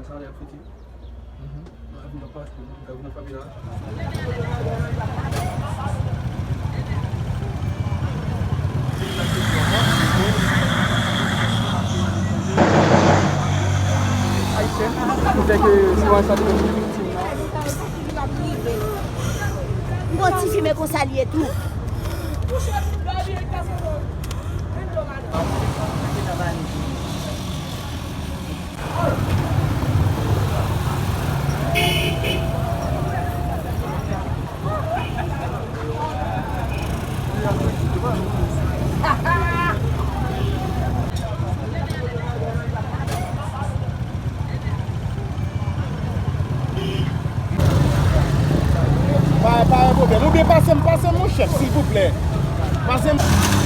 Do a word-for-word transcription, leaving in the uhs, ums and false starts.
Sa lè fouti. Mwen vin nan pati, mwen vin nan fanmi la. Ayisyen, nou fè ke se yon sa de viktim nan. M gon ti fi men konsa l ye tou. Pa, pa gen pwoblèm. Oubyen pase m, pase m, monchè, silvouplè. Pase m.